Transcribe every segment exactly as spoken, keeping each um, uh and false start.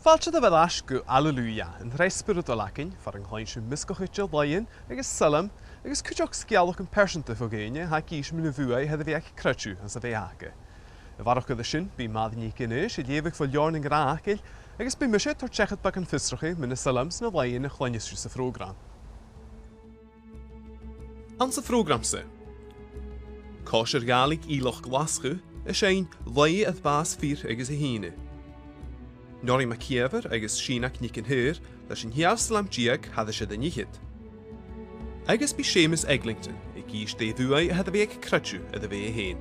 Fàilte air ais gu Alleluia, an t-sreath spioradail againn, far an cluinn sibh measgachadh de laoidhean agus sailm, agus cuideachd sgeulachdan pearsanta bho dhaoine a tha ag innse mun a' bhuaidh a tha iad air a bhith aig creideamh anns a' bheatha aca. A bharrachd air sin, bidh Màiri NicAonghais a' leughadh bho leabhar nan Gràdh Fhacail, agus bidh mise a' toirt seachad beagan fiosrachaidh mu na sailm 's na laoidhean a chluinneas sibh sa phrògram. Anns a' phrògram-sa. Còisir Ghàidhlig Ìleach Ghlaschu a' seinn Laoidh air Bàs Fir agus a Shìne. Norrie MacÌomhair agus Sìneag NicAonghais leis an t-siathamh salm deug thairis air an fhichead. Agus bidh Seumas Eglinton ag innse dè a' bhuaidh a tha air a bhith aig creideamh air a bheatha fhèin.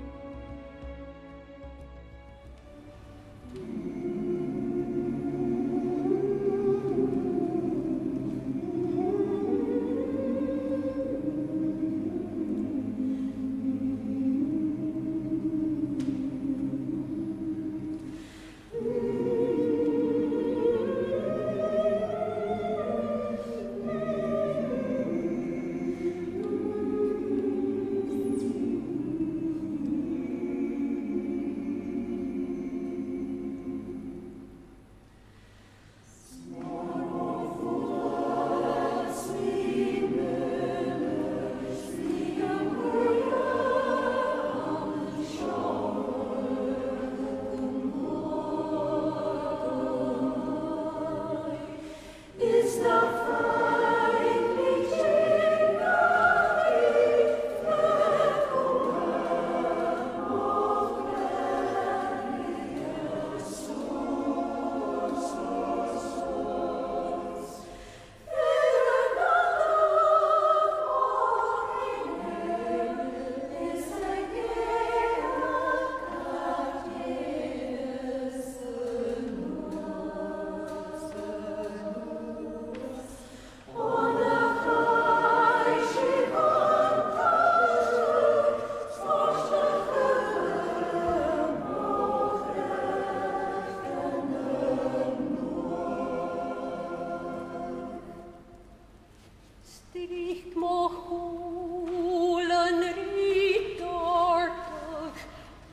Strìc mo chùl an rìgh dòrtadh,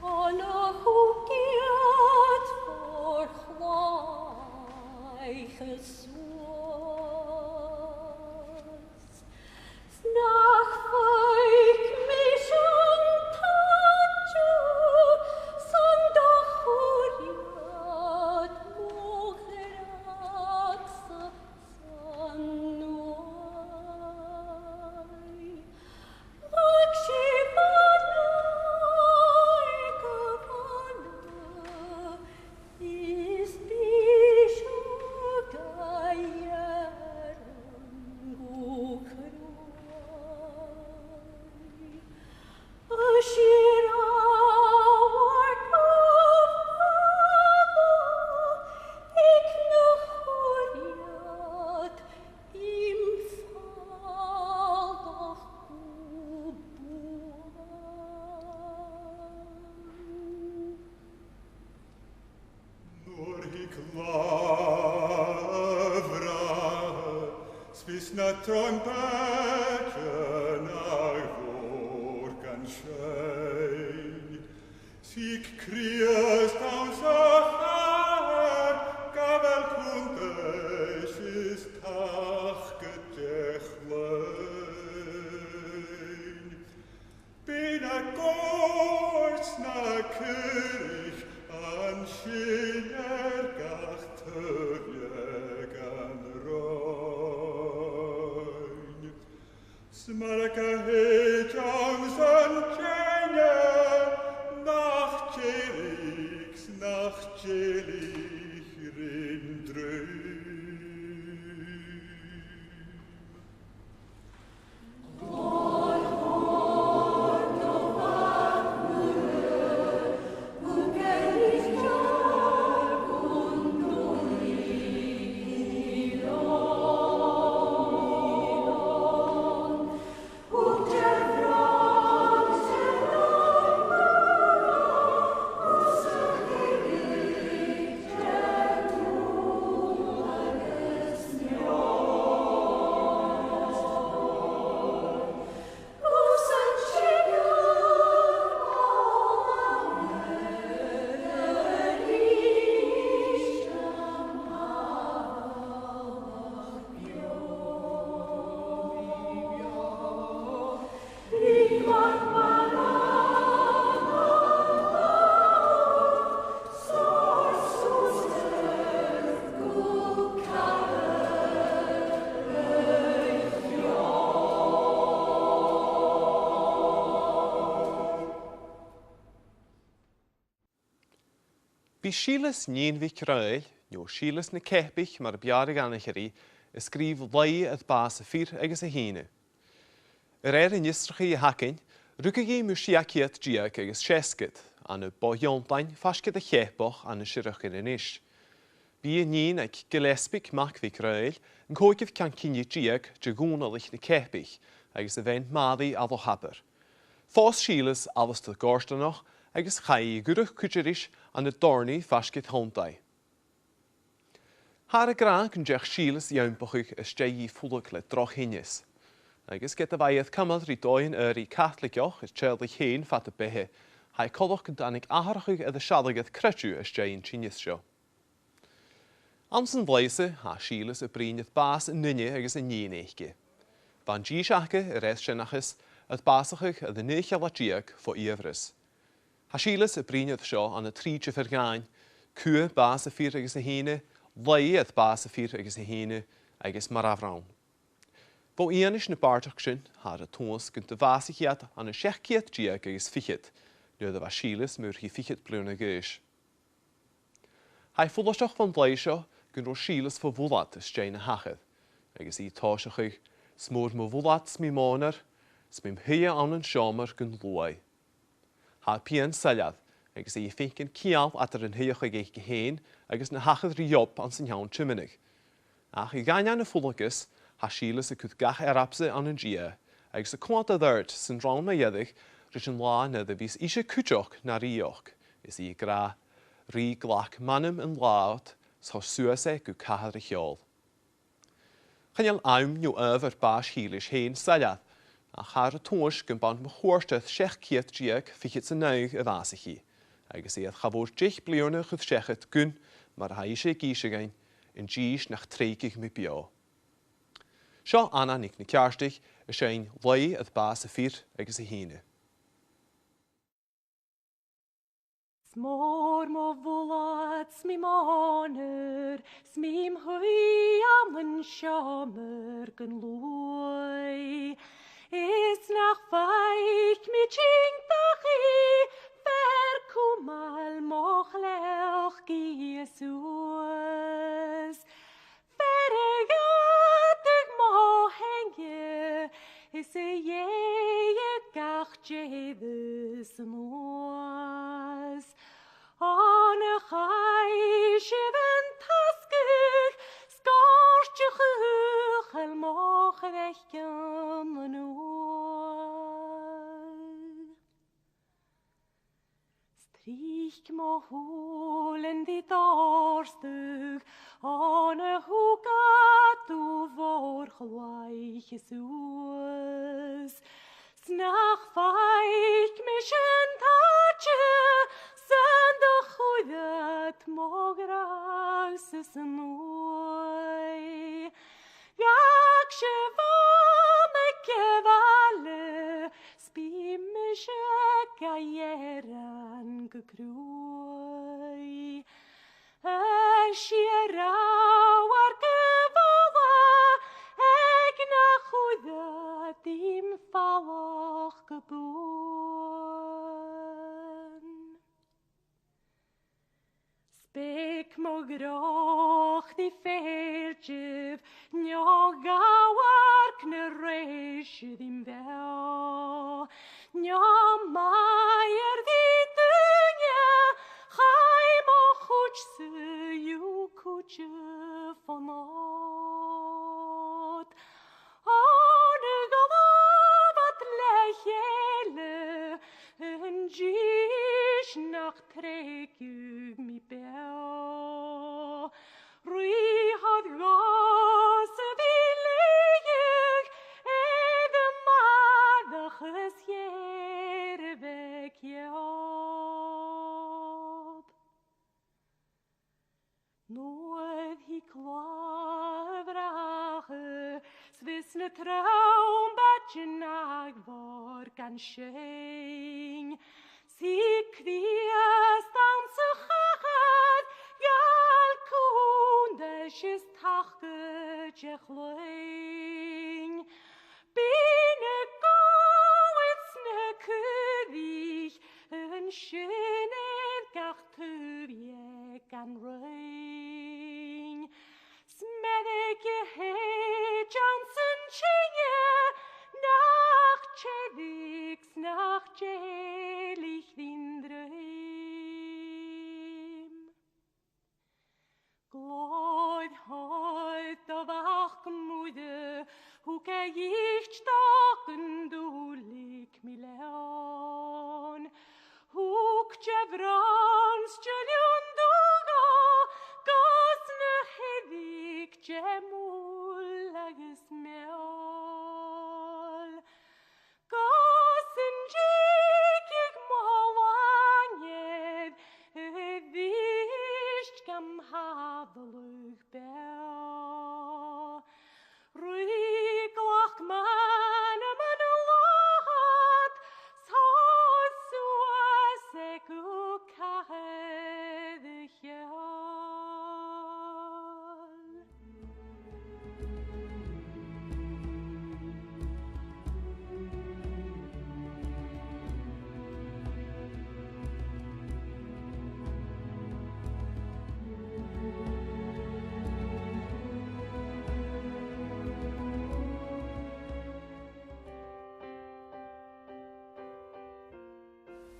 ann a chuideachd far chlàich a suas. 'S nach fhaic mise an t-àite san do chuir iad mo ghràdh-sa san uaigh. Ach sibh an uaigh a bhana, is bidh sibh ga iarraidh gu cruaidh. A Shireabhair, gu fada aig na chuir iad im falach gu buan. Nuair thig latha bhràthair, 's fios na trombaid a' ghòrgan seinn, 's thig Crìosd anns a' chathair, ga bheil cunntais is taca de chloinn. Bidh na gobhair 's na caoraich an sin air gach taobh dhen roinn. 'S mar a tha iad anns an teine, nach dèiligeas, nach dèiligeas rinn druim. Bidh Sìleas Nighean MhicRaghnaill, no Sìleas na Ceapaich mar a b' fheàrr a dh'aithnichear i, a' sgrìobhadh laoidh air bàs a' fhir agus a h-aone. A rèir an fhiosrachaidh a th' againn, rugadh i mu sia ceud deug agus seasgad, ann am Bodh Dheondain, faisg air a' Cheapach ann an Siorrachd Inbhir Nis. Bidh a nighean aig Gilleasbaig mac MhicRaghnaill, an còigeamh ceann-cinnidh deug de Dhòmhnallaich na Ceapaich, agus a bhean Màiri à Loch Abar. Phòs Sìleas Alasdair Gòrdanach agus chaidh i a dh'fhuireach cuide ris ann an Dorney faisg air Dhòmhnallach. Thathar ag ràdh gun deach Sìleas a dh'iompachadh às dèidh dhi fulang le droch shìneas. Agus ged a bha i air cumail ri dòighean-adhraidh Caitligeach air teaghlach fhèin fad a beatha, tha e coltach gun tàinig atharrachadh air a sealladh air creideamh às dèidh an t-sìneas seo. Anns an laoidh-sa, tha Sìleas a' bruidhinn air bàs an duine agus an nighean aice. Bha an dithis aca, a rèir seanchas, air bàsachadh air an aon chealla deug fo fhiabhras. Tha Sìleas a' bruidhinn air seo ann an trì diofar dhàin: cumha bàs a' fhir agus a h-aone, laoidh air bàs a' fhir agus a h-aone, agus mar a bhronn. Bho fhianais na bàrdachd sin, thathar a' tomhas gun do bhàsaich iad ann an seachd ceud deug agus fichead, nuair a bha Sìleas mu thrì fichead bliadhna a dh'aois. Tha e follaiseach bhon laoidh seo gun robh Sìleas fo mhuladh às dèidh na thachair, agus i a' tòiseachadh: 'S mòr mo mhuladh 's mi mònar, 's mi 'm shuidhe ann an seòmar gun luaidh. Tha i pian soilleir, agus i a' faicinn ceangal eadar an t-suidheachadh aice fhèin agus na thachair ri Iob anns an t-seann tiomnadh. Ach a dh'aindeoin a' fhulangas, tha Sìleas a' cur gach earbsa ann an Dia, agus a' coimhead air adhart san rann mu dheireadh ris an là nuair a bhios ise cuideachd na rìoghachd, is i ag ràdh: Rìgh, glac m' anam an latha ud, 's thoir suas e gu cathair a cheòl. Chan eil àm no adhbhar bàis Shìleis fhèin soilleir, ach thathar a' tomhas gum b' ann mu chuairt air seachd ceud deug fichead 's a naoi a bhàsaich i, agus i air cha mhòr deich bliadhna a chur seachad gun, mar a tha ise ag innse dhuinn, an dithis nach trèigeadh mi beò. Seo Anna NicNeacairtich a' seinn laoidh air bàs a' fhir agus a h-aone. 'S mòr mo mhuladh 's mi mònar, 's mi 'm shuidhe ann an seòmar gun luaidh. Is nach fhaic mi tionndachaidh, fear cumail mo chleachd i suas. Fear a dh'fhaodadh mo theanga is a dhèidh gach deireadh-sa-nuas. On a chaidh sibh an tasgadh, sgòrte chuachail mo chreiceann an uaigh. 'S tric mo shùilean ri d' òrdugh, on a thug thu bhur chlaidheamh suas. 'S nach fhaic mise an t-àite san do chuir iad mo ghràdh-sa san uaigh. Gabhaidh sibh ann aig a' bhaile, 's bidh mise ga dhèanamh gu cruaidh. Is e an ràmhar gu bhalla aig nach cuir iad ìm falach gu buan. 'S beag mo ghreòdh ri fèill dibh, no dh'amharc na rèis rim bheò, no math air bith duine, chaidh mo chuid-sa dhiubh cuideachd fon òd. On a dh'fhalbh iad le chèile, an dithis nach trèigeadh mi beò. Ruith thoir dhòmhsa bhith lèitheach air a' mhàireach is dh'fheàrr a bhith ceòl. 'S nuair thig là a' bhràthair, 's bhios na trombaid an àgh mhòr gan seinn, 's thig Crìosd anns a' chathair, gheall cunntais is taca de chloinn. Bidh na gobhainn 's na caoraich an sin air gach taobh dheth.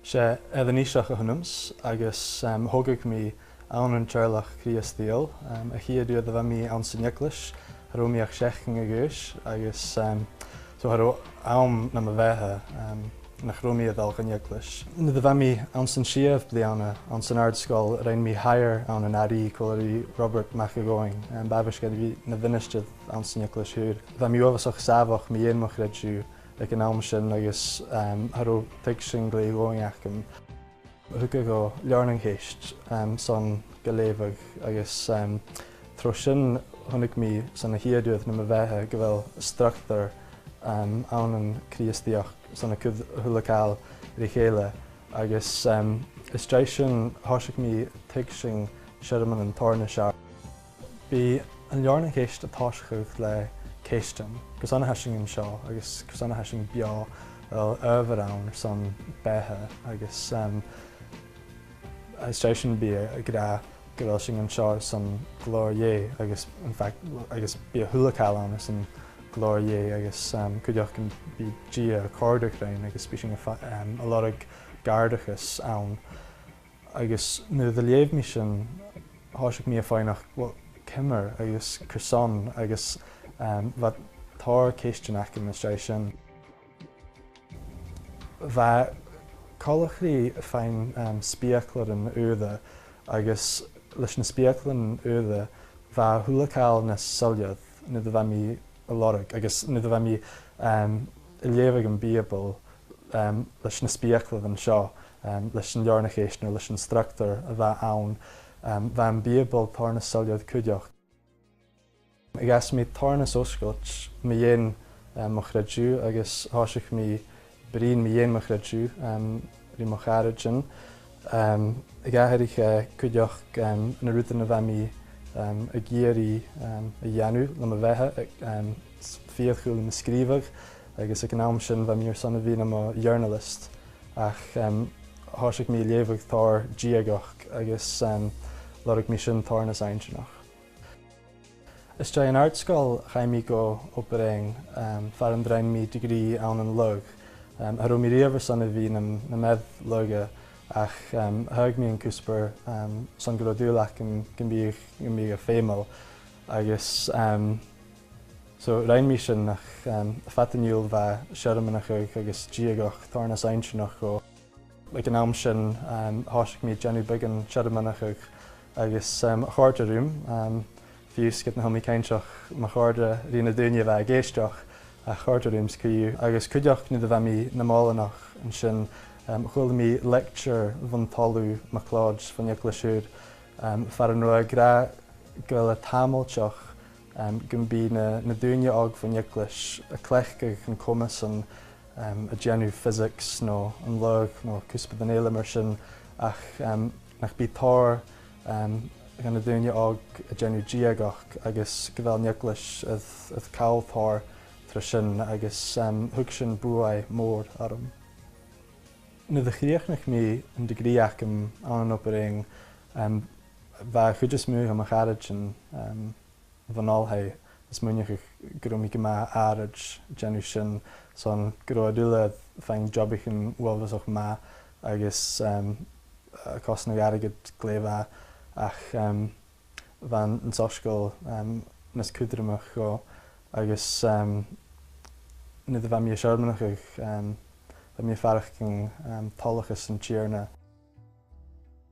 'S e Inbhir Nis a th' annamsa agus, em, thogadh mi ann an teaghlach Chrìosdail, em, a' chiad uair a bha mi anns an eaglais, cha robh mi ach seachdain a dh'aois agus, em, so cha robh àm nam bheatha, em, nach robh mi a' dol dhan eaglais. Nuair a bha mi anns an t-siathamh bliadhna anns an àrd-sgoil, rinn mi Higher ann an Airí còmhla ri Robert Mac a' Ghobhainn, em, b' àbhaist dha na mhinisteir anns an Eaglais Ùr. Bha mi uabhasach sàmhach mu dheidhinn mo chreideamh aig an àm sin agus, em, cha robh tuigse glè dhomhainn agam. Thug e dhomh Leabhar nan Ceist, em, son gu leughadh agus, em, tro sin chunnaic mi son a' chiad uair nam bheatha gu bheil structar, em, ann an Crìosdaidheachd son a' cur a h-uile càil ri chèile. Agus, em, às dèidh sin thòisich mi a' tuigsinn searmonan tòrr nas fheàrr. Bidh an Leabhar nan Ceist a' tòiseachadh le ceistean, carson a tha sinn an seo agus carson a tha sinn beò, a bheil adhbhar ann airson beatha agus, em, às dèidh sin bidh e ag ràdh gu bheil sinn an seo airson glòir Dhè agus, in fact, agus bidh a h-uile càil ann airson glòir Dhè agus, em, cuideachd gum bi Dia a' còrdadh rinn agus bidh sinn a' fa-, em, a' lorg gàirdeachas ann. Agus nuair a leugh mi sin, thòisich mi a' faighneachd, well, ciamar agus carson agus, em, bha tòrr cheistean agam às dèidh sin. Bha coltach ri faighinn, em, speuclairean ùra agus leis na speuclairean ùra bha a h-uile càil nas soilleire nuair a bha mi a' lorg, agus nuair a bha mi, em, a' leughadh am Bìoball, em, leis na speuclairean seo, em, leis an Leabhar nan Ceist no leis an structar a bha ann, em, bha am Bìoball tòrr nas soilleire cuideachd. Dh'fhàs mi tòrr nas fhosgailte mu dheidhinn, em, mo chreideamh agus thòisich mi a' bruidhinn mu dheidhinn mo chreideamh, em, ri mo charaidean. Em, dh'atharraich e cuideachd, em, na rudan a bha mi, em, ag iarraidh, em, a dhèanamh le mo bheatha, em, s-, fìor chùl nam sgrìobhadh, agus aig an àm sin bha mi airson a bhith nam journalist. Ach, em, thòisich mi a' leughadh tòrr diadhachd agus, em, lorg mi sin tòrr nas inntinneach. Às dèidh an àrd-sgoil chaidh mi gu Obar Dheathain, em, far an do rinn mi degree ann an lagh. Em, cha robh mi riamh airson a bhith nam, nam fhear-lagha ach, em, thagh mi an cuspair, em, son gun robh dùil agam gum biodh, gum biodh e feumail. Agus, em, so rinn mi sin ach, em, fad an iùil bha searmonachadh agus diadhachd tòrr nas inntinneach dhomh. Aig an àm sin, em, thòisich mi a' dèanamh beagan searmonachadh agus, em, chòrd e rium, em, fiù 's ged nach eil mi cinnteach ma chòrd e ri na daoine a bha ag èisteachd, ach chòrd e rium co-dhiù. Agus cuideachd nuair a bha mi nam oileanach an sin, em, chuala mi lecture bhon Tolladh MacLeòid bhon Eaglais Ùr, em, far an robh e ag ràdh gu bheil e tàmailteach, em, gum bi na, na daoine òg bhon eaglais a' cleachdadh an comasan, em, a' dèanamh physics no an lagh no cuspairean eile mar sin, ach, em, nach bi tòrr, em, dha na daoine òg a' dèanamh diadhachd agus gu bheil an eaglais air, air call tòrr tro sin agus, em, thug sin buaidh mòr orm. Nuair a chrìochnaich mi an degree agam ann an Obar Dheathain, em, bha a' chuid as motha de mo charaidean, em, bhon oilthigh, a' smaoineachadh gun robh mi gu math àraid a' dèanamh sin, son gun robh iad uile a' faighinn jobaichean uabhasach math agus, em, a' cosnadh airgead glè mhath, ach, em, bha an, an soisgeul, em, nas cudromaiche dhomh, agus, em, nuair a bha mi a' searmonachadh, em, bha mi a' faireachdainn, em, toileachas an Tighearna.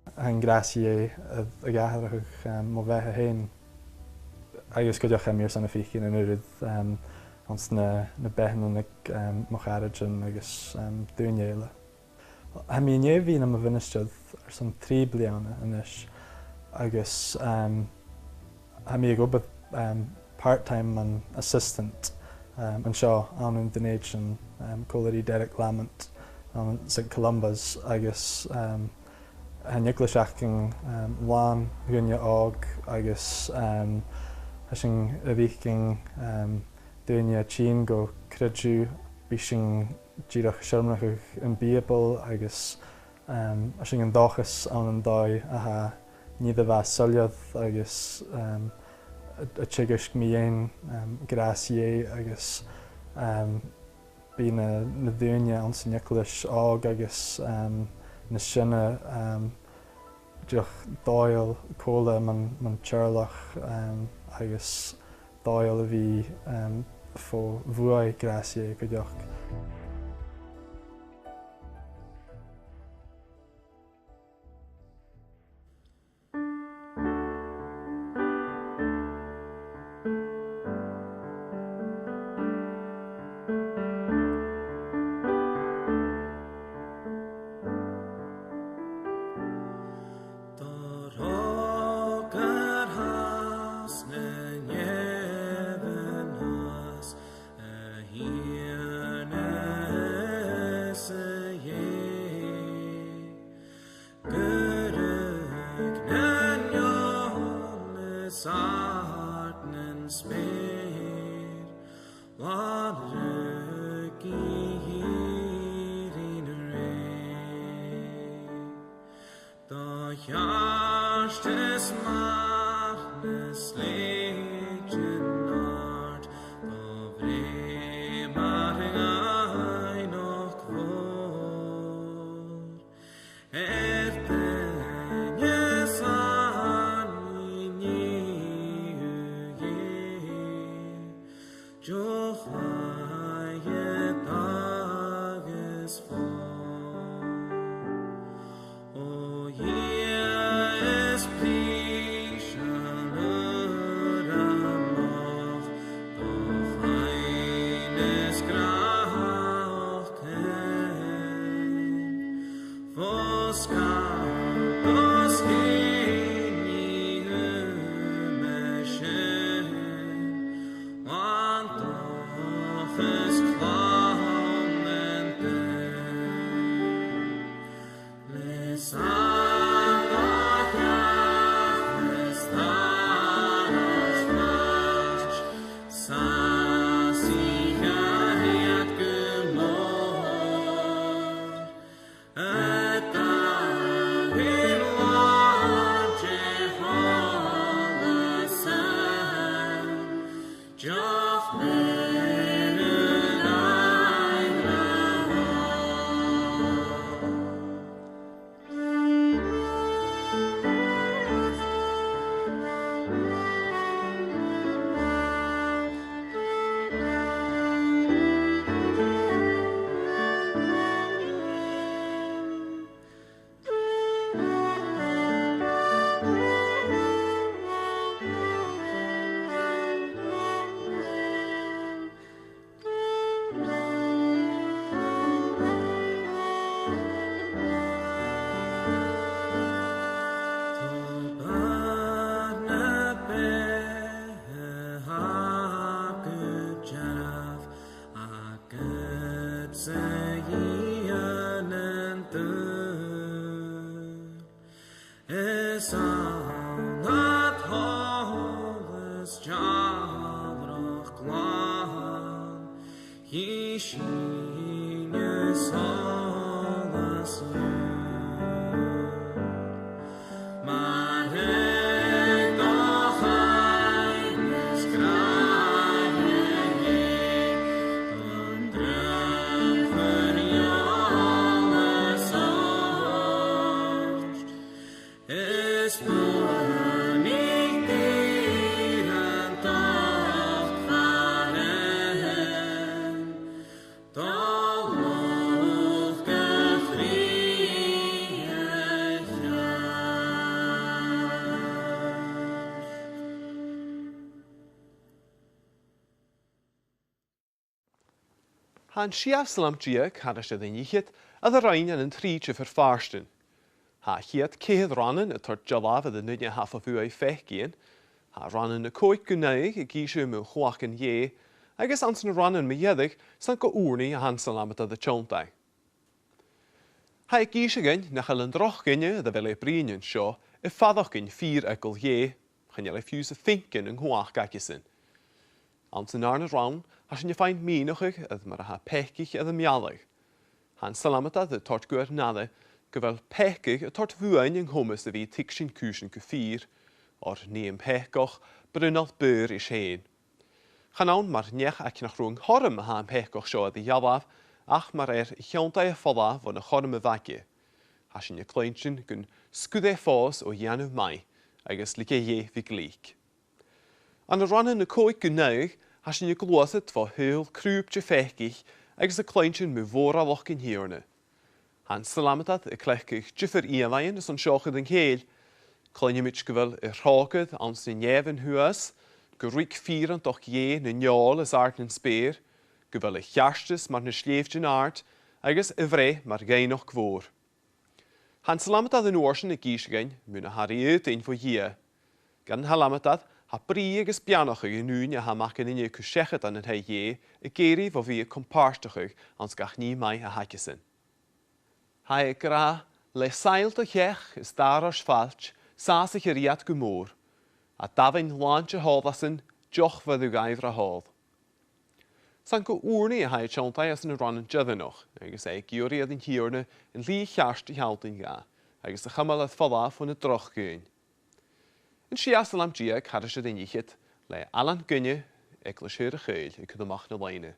Tha an gràs Dhè a', ag atharrachadh, em, mo bheatha fhèin. Agus cuideachd tha mi airson a' faicinn an uiread, em, anns na, na beathannan aig, em, mo charaidean agus, em, daoine eile. Tha mi an dèidh a bhith nam mhinistear airson trì bliadhna a-nis, agus, em, tha mi ag obair, em, part-time mar assistant, em, an seo ann an Dùn Èideann, em, còmhla ri Derek Lamont ann an Saint Columba's, agus, em, tha an eaglais againn, em, làn dhaoine òg, agus, em, tha sinn a' faicinn, em, daoine a' tighinn gu creideamh, bidh sinn dìreach a' searmonachadh am Bìoball agus, em, tha sinn an dòchas ann an dòigh a tha nì de bha soilleir agus, em, a, a' teagasg mu dheidhinn, em, gràs Dhè agus, em, bidh na, na daoine anns an eaglais òg agus, em, Nas sine, um, dìreach dòigheil còmhla mun, mun teaghlach, um, agus dòigheil a bhith, um, fo bhuaidh ghràis Dhè cuideachd. Do thog ar thas na nèamhan às a Thighearna is a Dhè. Gun rug nan eòlas àrd nan speur, làn-ruigidh i rè. Do cheartas mar na slèibhtean àrd, do bhreith mar dh'aithneachd mhòr. Air duine san nigheadh Dhè, deoch-làidir agus fòir. O Dhia, is prìseil ùr a-mach, do chloinn is gràdh taigh. Fo sgàth do sgìth nigheadh mise, làn dòchas clann nan taigh. Le sàmhchair is tàrr is mairt, sàsaich iad gu mòr. A' dol air làr de sholas, deoch-làidir agus fòir. Tha na beatha gu dearbh agad-sa, Dhia nan daoine. Is ann ad sholas dealrach glan chì sinne solas ùr. Mar thug do chloinn is gràdh Dhè don droch-chuir eòlas ort, is buannaich Dia an dotair, do luchd a' chridhe cheart. Tha an siathamh salm deug thairis air an fhichead air a roinn ann an trì diofar phàirtean. Tha a' chiad ceithir rannan a' toirt dealbh air an duine a tha fo bhuaidh pheacaidhean. Tha rannan a còig gu naoi ag innse mu chumhachdan Dhè, agus anns na rannan mu dheireadh 's ann gu ùrnaigh a tha an salmadair a' tionndadh. Tha e ag innse dhuinn nach eil an droch dhuine air a bheil e a' bruidhinn an seo a' faireachdainn fìor eagal Dhè, chan eil e fiù 's a' faicinn an cumhachd aigesan. Anns an dàrna rann, tha sinn a' faighinn mìneachadh air mar a tha peacadh air am mealladh. Tha an salmadair a' toirt gu ar n-aire gu bheil peacadh a' toirt bhuainn an coimeas a bhith a' tuigsinn cùisean gu fìor, oir nì am peacach bruidhneall buaidh ris fhèin. Chan ann mar neach aig nach robh an cothrom a tha am peacach seo air a dhealbh, ach mar fhear a thionndaidh e falbh bhon a' chothrom a bh' aige. Tha sinn a' cluinntinn gun sguir e fòs o dhèanamh math agus leig e Dhè bhith glic. Ann an rannan a còig gu naoi, tha sinn a' gluasad bho shaoghal crùbte pheacaich agus a' cluinntinn mu mhòralachd an Tighearna. Tha an t-salmadair a' cleachdadh diofar ìomhaighean airson seo a chur an cèill. Cluinnidh sinn gu bheil a thròcair anns na nèamhan shuas, gun ruig fìreantachd Dhè na neòil as àird nan speur, gu bheil a cheartas mar na slèibhtean àrd, agus a bhreith mar dhaingneach mhòr. Tha an t-salmadair an uair sin ag innse dhuinn mu na h-aon rud a th' ann bho Dhia. Dhan t-salmadair, tha brìgh agus beannachadh an ùine a tha Mac an Duine a' cur seachad ann an taigh Dhè ag èirigh bho bhith a' com-pàirteachadh anns gach nì math a th' aigesan. Tha e ag ràdh, le saidheal do theach is d' àros failt, sàsaich iad gu mòr, a dhamhain làn de shòlasan, deoch bho do dh'adhbhar a th' ann. 'S ann gu ùrnaigh a tha e a' tionndadh anns na rannan deireannach, agus e ag iarraidh air an Tighearna an lì cheart a shealltainn dha, agus a chumail air falbh bho na droch dhaoine. An t-siathamh salm deug thairis air an fhichead, le Ailean Gunn, Eaglais Shaor a' Chaoil, a' cur a-mach na loidhne.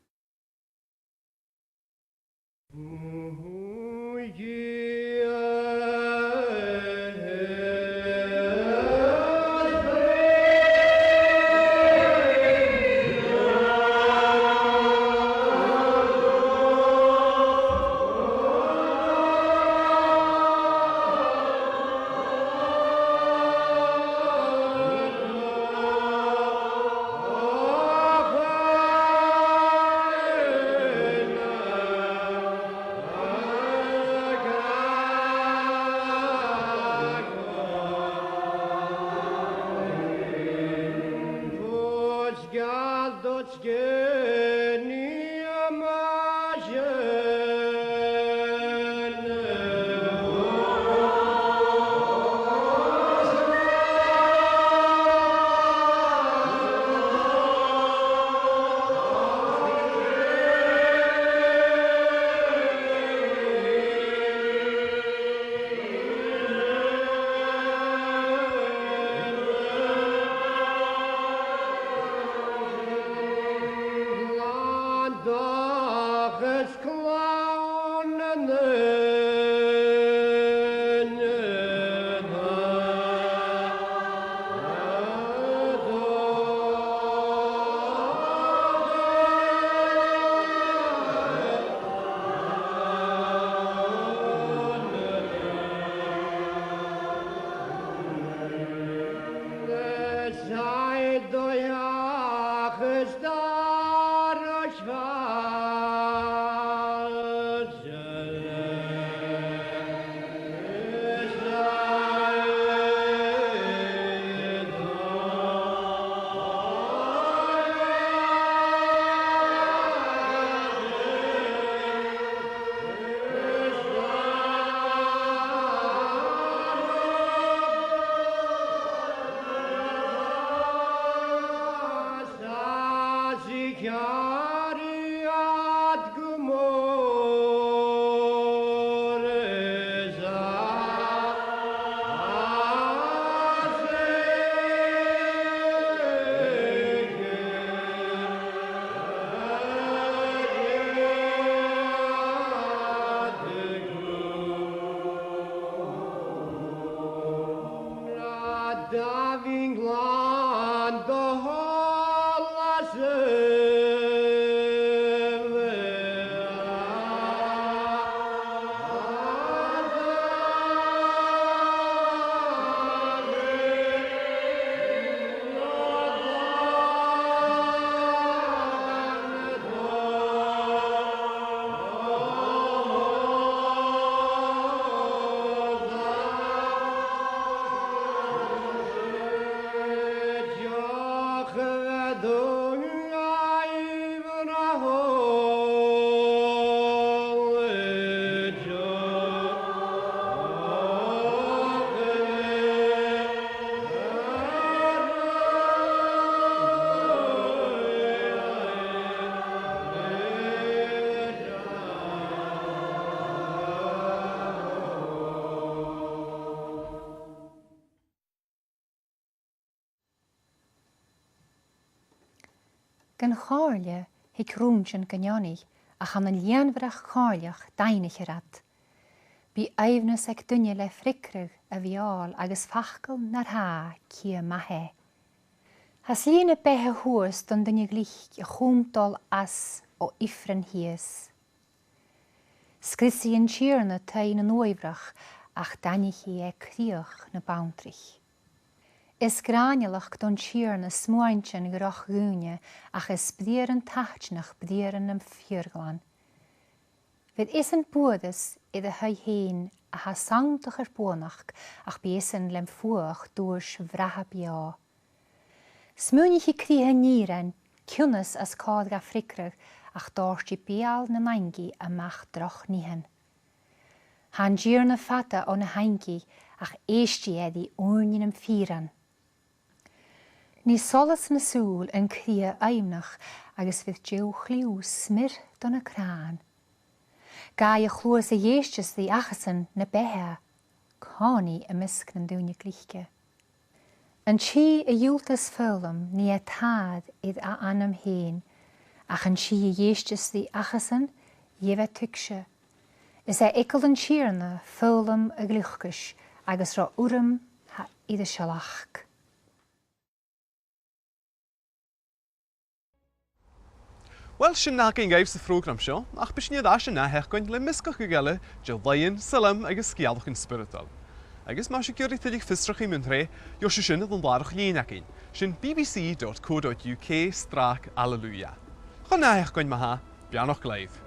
Gun chomhairle thig rùintean gu neoni, ach ann an lìonmhaireachd chomhairleach daingnichear iad. Bidh aoibhneas aig duine le freagraidh a bheul agus facal nar tha, cia math e. Tha slighe na beatha shuas don duine glic a chum dol às o ifrinn shìos. Sgriosaidh an Tighearna taigh nan uaibhreach, ach dainich e crìoch na banntraich. Is gràinealachd don Tighearna smuaintean dhroch dhaoine, ach is briathran taitneach briathran nam fìor ghlan. Bheir esan buaireas air a thaigh fhèin a tha sanntach air buannachd, ach bidh esan lem fuachd duais bhreátha beò. Smaoinichidh cridhe an fhìrein, cionnas às còir dha freagraidh, ach dòirt i beul nan aingidh a-mach droch nithean. Tha an Tighearna fada o na h-aingidh, ach èistidh e ri ùine nam fìrean. Nì solas na sùil an cridhe aoibhneach, agus bheir deagh chliù smior do na cnàmhan. Gabhaidh a' chluas a dh'èisteas ri achasan na beatha, còmhnaidh am measg nan daoine glice. An tì a dhiùltas foghlam, nì e tàir air a anam fhèin, ach an tì a dh'èisteas ri achasan, gheibh e tuigse. Is e eagal an Tighearna foghlam a ghliocais, agus ro urram tha iriosal-achd. Uill, sin na th' againn dhuibh sa phrògram seo, ach bidh sinn air ais an ath-sheachdain le measgachadh eile de laoidhean, sailm agus sgeulachdan spioradail. Agus ma tha sibh ag iarraidh tuilleadh fiosrachaidh mun t-sreath, gheibh sibh sin air an làrach-lìn againn, sin B B C dot co dot U K slash Alleluia. Chun na h-ath-sheachdain ma-thà, beannachd leibh.